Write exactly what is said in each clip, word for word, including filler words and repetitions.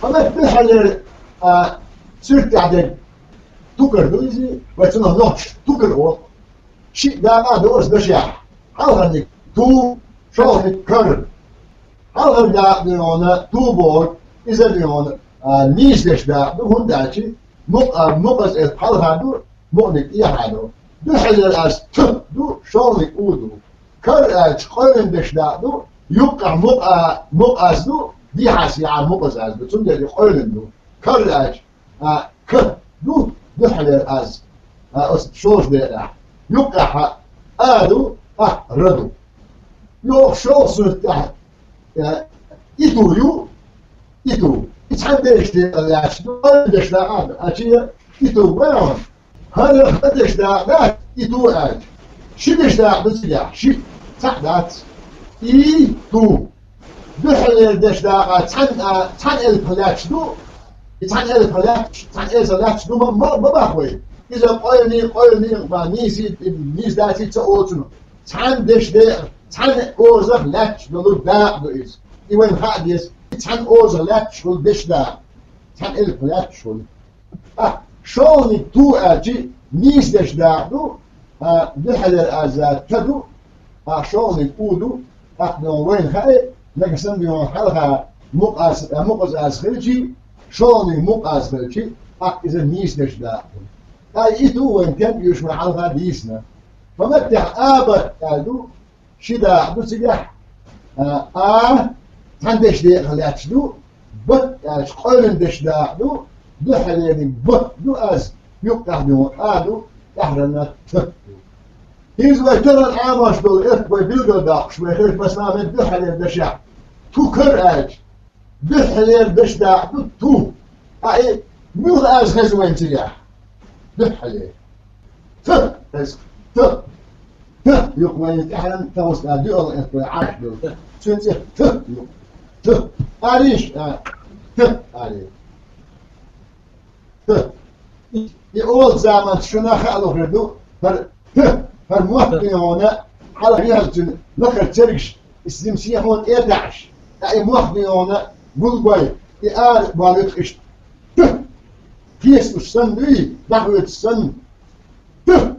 Амма дуьххьарлера, а, суьртехь дерг тукар ду иза, вай цунах нохчаша тукар олу. Шиъ дакъа а ду оцу дашехь. Хьалхарниг ту, шолгӀаниг кар. Хьалхара дакъа ду хьуна ту бохург, иза ду хьуна, а, нийса дешдакъа ду, хӀунда аьлча мукъа-, мукъаза элп хьалха ду, мукъаниг тӀехьа ду. Дуьххьарлера аз т ду, шолгӀаниг у ду. Кар аьлча къевлина дешдакъа ду, юккъехь мукъа-, мукъаза ду, дехьа-сехьа мукъаза ду. Цундела и къевлина ду. Кар аьлча, а, к ду, дуьххьарлера аз, а, оцу шолгӀачу декъехь. Юккъехь а ду, а, р ду. ЙогӀу шолгӀа суьртехь, э, и ту ю, и ту. И цхьана дешдакъа лаьтташ ду, къевлина дешдакъа а ду. А чи и ту вай хьуна. ХӀара х дешдакъа дац, и ту аьлча. Ши дешдакъа ду цигахь, ши, цхьаъ дац. И ту. Дуьххьарлера дешдакъа цхьана, а, цхьана элпах лаьтташ ду. И цхьана элпах лаьтташ, цхьана элпах лаьтташ ду, ма, ма, ма боху вай. Иза къевлина, къевлина, ма нийса, нийса дац и ца олу цунах. Цхьана дешдакъа, цхьана озах лаьтташ долу дакъа ду иза. И вайна хаа деза. И цхьана озах лаьтташ хуьлу дешдакъа. Цхьана элпах лаьтташ хуьлу. А, шолгӀаниг ту аьлча, нийса дешдакъа ду, а, дуьххьарлера аз т ду, а, шолгӀаниг у ду, тӀаккха вайна хаьа, нагахь санна хьалха мукъаза, а, мукъаза аз хилча, шолгӀаниг мукъаза хилча, тӀаккха иза нийса дешдакъа ду. Ткъа и ту вайна тем оьшу вай хьалха дийцина. Ткъа меттехь а б аьлла ду, ши дакъа ду цигахь, а, а, цхьана дешдакъах лаьтташ ду, б аьлча къевлина дешдакъа ду, дуьххьарлерниг б ду аз, юккъехь ду а ду, тӀаьххьарниг т ду. ХӀинца вай тахана Ӏамош долу элп вай билгалдоккхуш, вай хеза, масала, дуьххьарлера дашехь, ту кар аьлча, дуьххьарлера дешдакъа ду ту. Ткъа и муьлха аз хеза вайна цигахь? Дуьххьарлера. Т, хеза. Т. Т. Юха вайна тӀаьххьара товс а дуьхьал элп вай Ӏаш ду. Цуьнан цӀе Т ю. Т. Ариш, а, Т, ари. Т. И олу заманца шуна хаа лохур ду, хӀара, хӀара мотт ду хьуна, хьалха вехачун лакхара цергаш, и зим сехьон тӀе а таьӀаш, ткъа и мотт ду хьуна, гулгой, и ара а болуьйту иштта. Т. Кхеташ санна дуй, дӀахоьцуш санна. Т.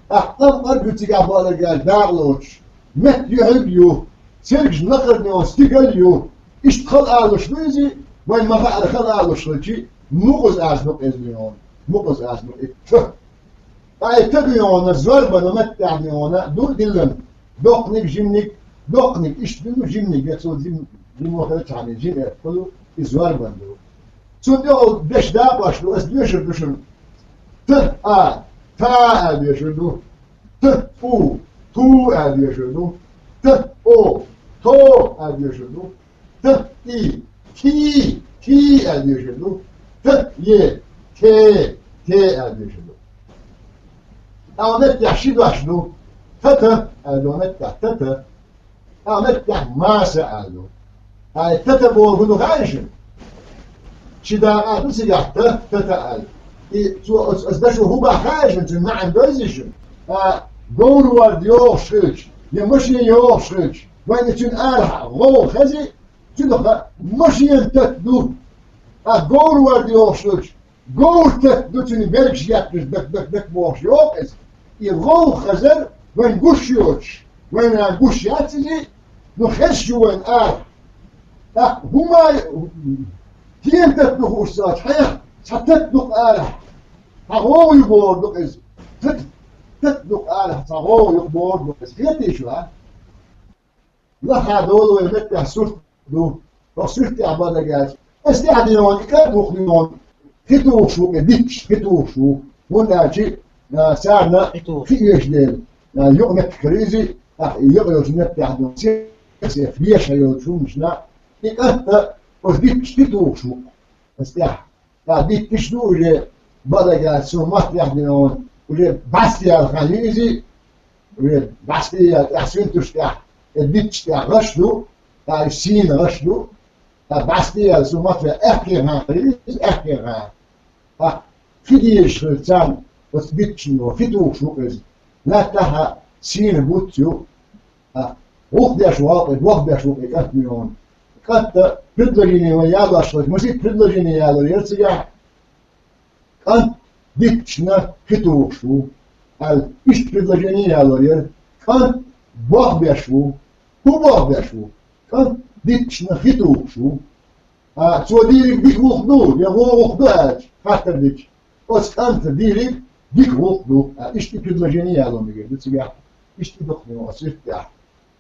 Ахь къам-къарг ю цигахь баьлла гал дакъа лоцуш. Метта юьхьиг ю, цергаш лакхара ду хьуна, стигал ю. Иштта хала алуш ду иза, вайн ма-хаъара хала алуш хилча, мукъаза аз ду-кх иза ду хьуна, мукъаза аз ду и Т. Ткъа и Т ду хьуна, зорбанан меттехь ду хьуна, ду диллина. Доккханиг, жиманиг, доккханиг иштта ду, жиманиг, я цо жим-, жима хилчахьана, жима элп хуьлу, и зорбанан ду. Цунна тӀехула дешдакъош ду, ас доьшур ду шуна. Т, А, та аьлла доьшур ду. Т, У, ту аьлла доьшур ду. Т, О, то аьлла доьшур ду. Т, И, ти, ти аьлла доьшур ду. Т, Е, те, те аьлла доьшур ду. Ткъа меттехь ши дош ду. Т, Т аьлла ду меттехь, Т, Т. Ткъа меттехь маса аьлла ду. Ай, Т, Т бохург ду хаьий шуна? Ши дакъа ду цигахь Т, Т, Т аьлла. И цо, оцу, оцу дашо хӀун боху хаьий шуна, цуьнан маьӀна дойзий шуна? А, говр-ворда йогӀуш хилча, я машен йогӀуш хилча, вайна цуьнан арахь гӀовгӀа хези, цуьнах машен тата ду. А, говр-ворда йогӀуш хилча, говр тата ду, цуьнан бергаш етташ, дак, дак, дак бохуш йогӀу иза. И гӀовгӀа хазар вайн гуш йоцуш, вайна гуш яц иза, ну хезаш ю вайн арахь. ТӀаккха хӀума хӀен тата ду хууш ца хьех, цхьа тата ду-кх арахь. Цхьа гӀовгӀа ю бохург ду-кх иза. Тата, тата ду-кх арахь, цхьа гӀовгӀа ю бохург ду-кх иза. Хетий шуна? Лаха долу вай меттехь сурт ду. Хьо суьртехь бан дагахь. Ас тӀаьхьа дийна ван, и кӀант вукху дийна ван. Хи тухуш ву, и дитташ, хи тухуш ву. ХӀунда аьлча, а, царна хи тухуш, хи оьшу дела. А, юкъа меттиг хир иза, а, и юкъа йолчу меттехь ду. Сех, сех, веша йолчу хӀуманашна. И кӀант а, оцу дитташ хи тухуш ву. Ас тӀаьхьа. Ткъа дитташ ду уже, бан дагахь, цо маттехь дина ван, уже бӀаьсте яьлла хан ю иза, уже бӀаьсте яьлла, тӀаьхьа суьнтуш тӀехь, э, дитташ тӀехь гӀаш ду, ткъа и сийна гӀаш ду, ткъа бӀаьсте яьлла, цо маттехь аьхке хан хир иза, аьхке хан. Ткъа хи дезаш хир царна, оцу дитташна хи тухуш ву иза. Лаьттахь а сийна буц ю, а, гӀуллакх деш ву-кх и, болх беш ву-кх и кӀант миллион. КӀанта предложени вай ялош вай, масийтта предложени ялор яра цигахь. КӀант дитташна хи тухуш ву, аьлла, иштта предложени ялор яра. КӀант болх беш ву. ХӀун болх беш ву? КӀант дитташна хи тухуш ву. А, цо дийриг дика гӀуллакх ду, я вон гӀуллакх ду аьлча, хаттар дича, оцу кӀанта дийриг дика гӀуллакх ду, а, иштта и предложени яло мегар ду цигахь. Иштта и дукха оцу иштта тӀехь.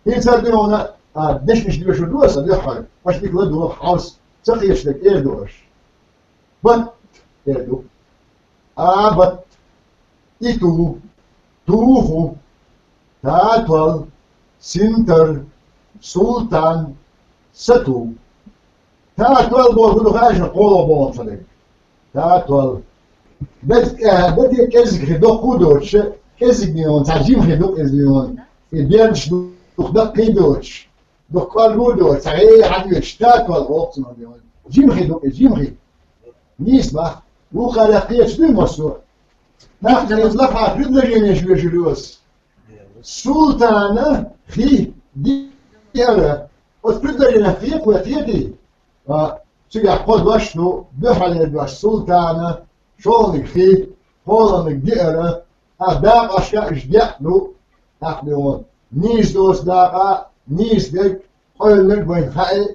ХӀинца дуьйна, а, дешнаш доьшур ду аса дуьххьара, аша дика ладогӀа хьовса, ца кхеташ дерг эр ду аша. Бат эр ду. А, бат. И ту. Туху. Татол. Синтар. Султан. Сату. Татол бохург ду хаьий шуна кхоло бохург ца дерг. Татол. Датте, датте кӀезиг хи доккху а доцуш, кӀезиг дийна, цхьа жима хи ду кӀезиг дийна. И бердаш ду, даккхий а доцуш. Дукха кӀоргу а доцуш, цхьа гӀе хьан веш, татол оццунах дийна. Жима хи ду, жима хи. Нийса бах. Вукхара кхечу дуй массо а. Нах ца лаха предложенеш вешур ю ас. Султана хи диара. Оцу предложенех кхета вай, кхетий? А, цигахь кхо дош ду, дуьххьалера дош султана, шолгӀаниг хи, кхоалгӀаниг диара, а, дакъашка уьш деа ду, тӀаккха бен вон. Нийса доцу дакъа, нийса дерг, къевлларг вайна хаьа,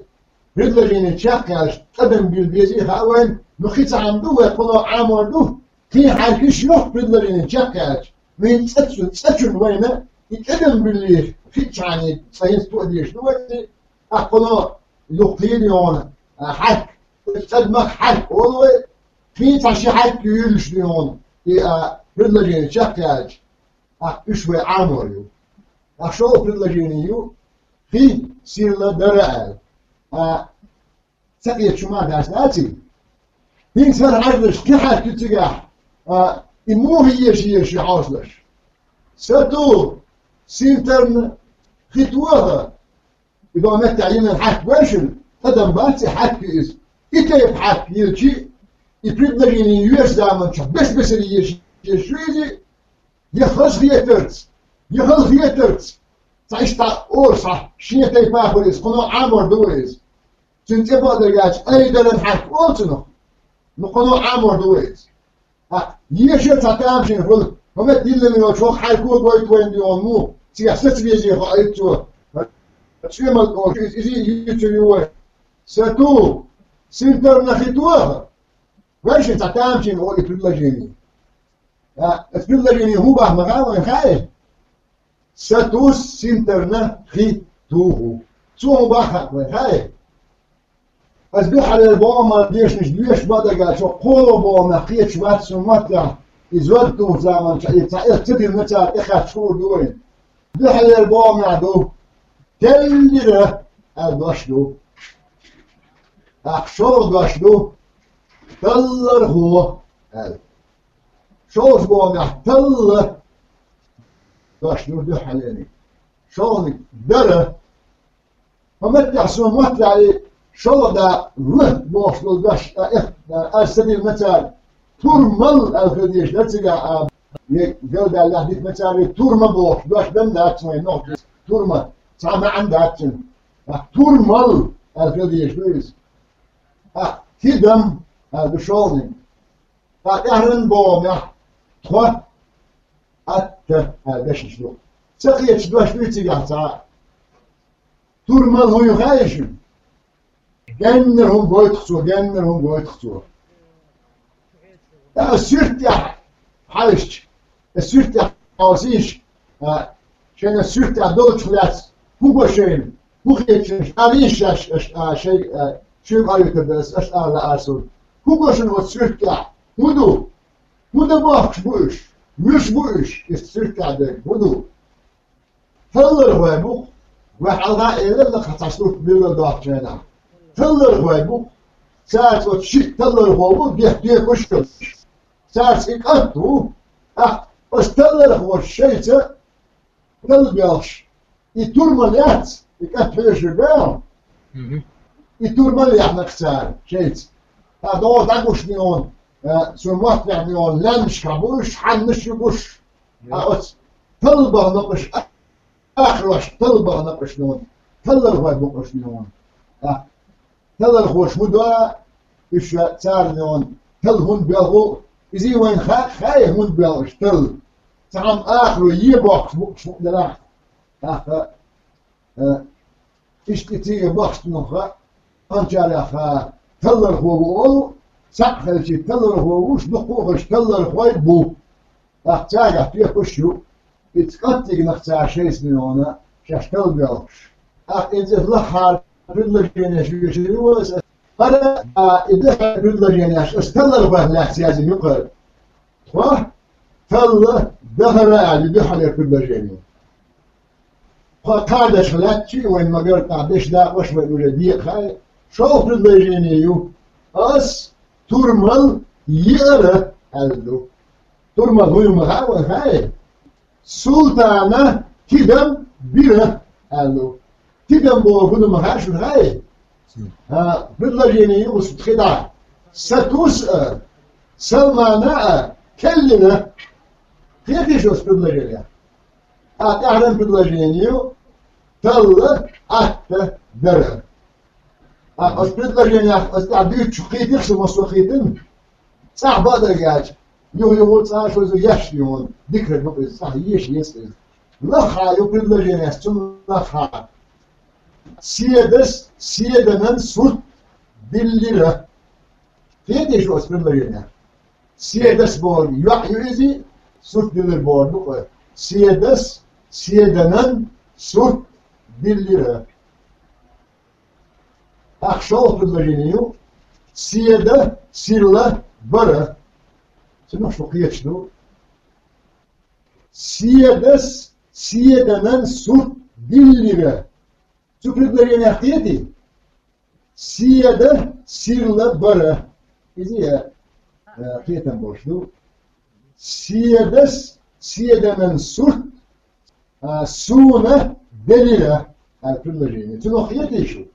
предложени чекхъяьлча, тӀадам билла безий хаьа вайна, ну хи цхьаъ ду вай, кхуно Ӏамор ду, кхин хьаьркиш йоху предложени чекхъяьлча, вайн цӀа чу-, цӀа чунна вайна, и тӀадам билли хи чхьаний цӀа хӀинца тоъа дезаш ду вай, а кхуно юххийна йогӀу, а, хьаьрк, цӀа мах хьаьрк олу вай, кхин цхьа ши хьаьрк юьйлуш ду йогӀу, и, а, предложени чекхъяьлча, а, уьш вай Ӏамор ю. А шолгӀа предложени ю, хи сирла дара аьлла. А, ца кхеташ хӀума дац, даций? ХӀинца хӀара хьаьжнаш кхин хьаьрк ю цигахь, а, и муха еша еза ши хьовсалаш? Сату, синтарна хи тоха, и бан меттехь йина хьаьрк вай шуна, тӀадам бац и хьаьрк ю иза. И тайпа хьаьрк йилчи, и предложени йоьшу заманчохь бес-бесара еша еза шу иза, я хазахетарца, я халахетарца, цхьа иштта олуш, цхьа шен тайпа хуьлу иза, кхуно Ӏамор ду вай иза. Цуьнан цӀе бакъдерг аьлча, айдаран хьаьрк олу цунах, ну кхуно Ӏамор ду вай иза. ТӀаккха еша цхьа тамашийна хуьлу, хӀун метта диллина йолчу хӀокху хьаьрко гойту вайна дуьйхьа муха, цигахь саца везий хьо айта цо. ЦӀоьмалг олуш иза, иза а юьйцур ю вай. Сату, синтарна хи тоха. Вай шен цхьа тамашийна олу и предложени. А, оцу предложени хӀун боху ма хаьа вайна, хаьий? Сатус синтарна хи туху. Цо хӀун боху хаьа вайна, хаьий? Аса дуьххьалера боху ма дешнаш доьшуш ма дагахь, цо кхоло боху нах кхеташ вац суна маттехь, и зод туху заманчохь, и цхьа элп ца дина цара тӀекхаьчча хуур ду вайна. Дуьххьалера боху нах ду. Теллира аьлла дош ду. ТӀаккха шолгӀа дош ду. Таллархо аьлла. ШолгӀачу бохамехь талла дош ду дуьххьалерниг. ШолгӀаниг дара. ХӀун меттехь суна мотт ваьлли, шолгӀа да «л» бохуш долу дош, а, эх, а, аса ца дина ма цара, турмал аьлла хила дезаш дара цигахь, а, е галдаьллехь дита ма цара, турма бохуш дош дан дац вайн нохчийн, турма, цхьа маьӀна дац цуьнан. А, турмал аьлла хила дезаш ду иза. А, хи дам аьлла ду шолгӀаниг. Ткъа тӀаьхьаран бохамехь тхо атта аьлла дешнаш ду. Ца кхеташ дош дуй цигахь цхьа а. Турмал хӀун ю хаьий шуна? Геннара хӀума гойту-кх цо, геннара хӀума гойту-кх цо. Ткъа суьртехь хьаьжча, аса суьртехь хьовсийша, а, шайна суьртехь долчух лаьцна хӀун го шайна? ХӀун хеташ, алийша аш, аш, а, шай, а, шуьга Ӏоюьйтур дара ас, аш ала лаьа суна. ХӀун го шуна оцу суьртехь? ХӀун ду? ХӀун дан бохкуш бу уьш? Муьш бу уьш? Иза суьртехь дерг хӀун ду? Таллархой бу-кх. Вай хьалха а элира лакха цхьа сурт билггал доккхучу хенахь. Таллархой бу-кх. Цаьрца оцу шиъ таллархо бу, дехьа декъаш а. Цаьрца и кӀант ву. ТӀаккха оцу таллархоша шайца талла белхаш. И турмал яц, и кӀант хьоьжуш бен. Мгм. И турмал яхна-кх цара шайца. Ткъа догӀу дӀагуш бен, э, цуьнан мотт бен, лаьмнашкахь бу уьш, хьаннаш ю гуш. Мгм. А оцу талла бахана-кх уьш, а, ахрош талла бахана-кх уьш бен. Таллархой бу-кх уьш бен. А, таллархоша хӀун до, уьш царна йоӀна талла хӀунда боьлху, иза вайна ха-, хаьий хӀунда боьлху уьш талла. Цхьа хӀума ахаро е бохкуш бу-, бу-, дарахь. ТӀаккха, э, иштта и цига бахчанах а, анчарех а таллархо ву олу, цхьаъ хилча таллархо вуш, дуккха а хилча таллархой бу. ТӀаккха цаьргахь тоьпаш ю, иза кӀантигнах цара шайца йоӀна шаьш талла боьлхуш. ТӀаккха иза лаххьара предложенеш вешар ю аса. ХӀара, а, и дехьара предложенеш аса таллархойх лаьцна язйина ю-кх хӀара. Тхо талла дахара аьлла ю дехьара предложени. Тхо тхьадаш лаьттачи, вайн магар тӀехь деш дакъош вайн уже декъахь. ШолгӀа предложени ю. Ас турмал йиара аьлла ду. Турмал хӀун ю ма хаьа вайн, хаьий? Султана тидам бира аьлла ду. Тидам бохург хӀун ду ма хаьа шуна, хаьий? А, предложени ю оцу тхи дӀа. Сатус а, Салмана а келлира. Кхетий шу оцу предложенех? А, тӀаьхьаран предложени ю, талла атта дара. А, оцу предложенех, оцу тӀехь дуьйцучух кхетий шу, массо а кхетий? ЦӀахь бакъдерг аьлча, юха-юха цкъа а шу иза еш ю хьуна, дикарг бу иза, цӀахь еша еза иза. Лаххьа ю предложенеш, цунна лаххьа. Седас Седанан сурт диллира. Кхетий шу оцу предложенех? Седас бохург йоӀ ю иза, сурт диллира бохург ду-кх. Седас Седанан сурт диллира. ТӀаккха шолгӀа предложени ю. Седа сирла бара. Цунах шу кхеташ ду. Седас Седанан сурт диллира. Цу предложенех кхетий? Седа сирла бара. Иза, э, кхетам болуш ду. Седас Седанан сурт, а, суна делира, аьлла предложени. Цунах кхетий шу?